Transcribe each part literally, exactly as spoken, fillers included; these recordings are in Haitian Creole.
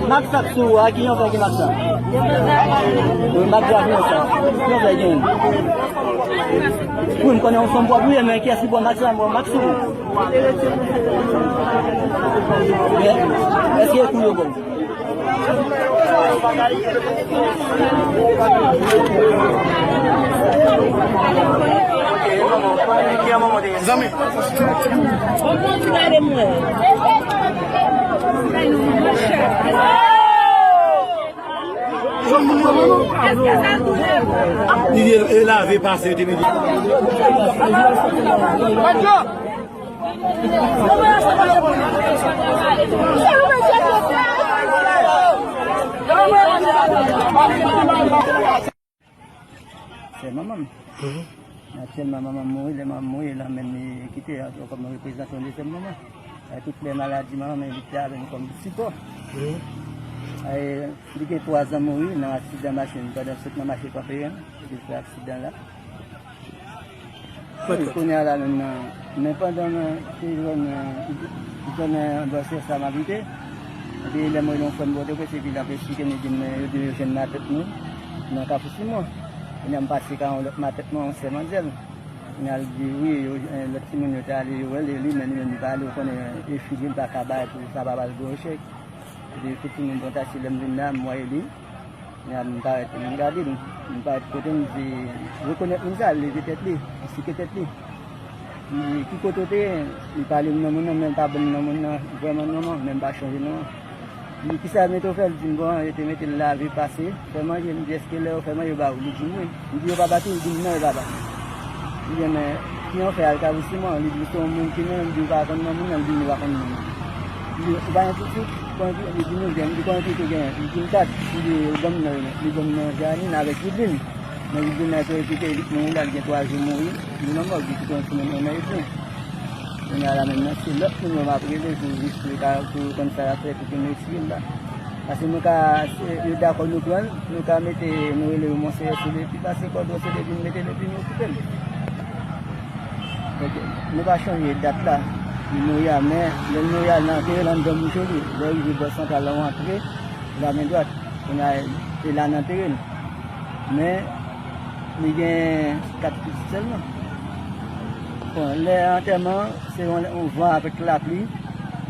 Max ap sou a, ki yon fè ki Max la? Wi, Max la, ki yon fè? Ki yon fè gen? Wi, m konnen yon fanm pwòp, wi, men kiyès ki bon Max la, bon Max ou? Men, èske e kou yo bon? Zanmi. Li e lave pase, yo te mete. Se manman m. Aktyèlman, manman m mouri, lè manman m mouri, l anmenn li kite ankò kòm reprezante yon dezyèm manman. E tout lè maladi manman m, li te avè m kòm sipò. E li gen twa zan mouri nan aksidan machin, pandan sot nan mache Kanperen, li fè aksidan la. Wi, kounye a la menm nan, men pandan nan, se zòn, zòn, zòn bò Sesa m abite. Epi lè m rele yon frè m Pòtoprens, epi l ap eksplike m, li di m, yo di yo jwenn matant nou nan Kafou Simon. Kounye a m pase ka yon lòt matant mwen, yon sè manzèl. Kounye a l di wi, yo, lòt timoun yo te ale, yo rele li, men li menm li pa ale, ou konnen, e fi li, li pa ka bay pou sa pa pral gwo echèk. Epi tout timoun konn taksi, lè m vin la, m wè li. Kounye a m parèt, m gade l, m parèt kote m di, rekonèt moun sa, l leve tèt li, li sike tèt li. M di, ki kote w te ye? Li pale m non moun nan, men l pa ban m non moun nan, vrèman non an, men m pa chonje non an. M di, kisa yo mete w fè? L di m, bon, yo te mete l lave, pase, fè manje. M di, èske lè yo fè manje yo ba w? Li di m wi. M di, yo pa bat ou? Li di m, non, yo pa bat m. M di, men, ki yon fè al Kafou Simon? Li di, se yon moun ki menm, li di, ou pa konn non moun nan, li di, m pa konn non moun. Li di, ou pa gen pitit? Konbyen pitit? Li di, nou gen. M di, konbyen pitit ou genyen? Li di m, kat. M di, ban m non yo. Li ban m non Janine avèk Widline. Men Widline nan te okite, li mouri la, li gen twa jou mouri. Li nan mòg, li kite yon timoun enmè epi. Kounye a la menm nan, se lòt moun yo m ap rele pou jis pou yo ka, pou yo konn sa y ap fè, pou yo retire l la. Paske nou ka, se, yo dakò nou pran l, nou ka mete, nou rele yo Monseyè Selepi, pase kòdon Selepi, nou mete l epi nou kite l. Donk, nou pa chanje dat la, li mouri a, men lè l mouri a, nan antere l anndan bouch li, lè w rive bò santral la, w antre, la men dwat, kounye a, e la n antere l. Men, li gen kat pitit sèlman. Bon, lè antèman, se yon, yon van avèk lapli.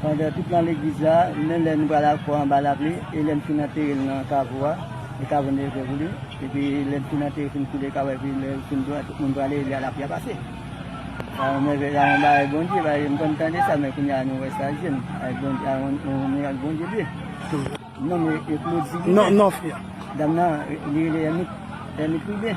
Pandan tout lan legliz la, menm lè nou pral al fò anba lapli, e lè n fin antere l nan kavo a, e kavo n te fè pou li. Epi lè n fin antere, fin koule kavo a, epi lè l fin dwat, tout moun prale, e lè lapli a pase. Sa yon mèvèy, sa yon bagay Bondye, bagay m konn tande sa, men kounye a nou wè sa je n. Bagay Bondye, a yon, yon mirak Bondye li ye. Non, men e Claude Ribe. Non, non, frè. Dam nan, li rele Ernit, Ernit Ribe.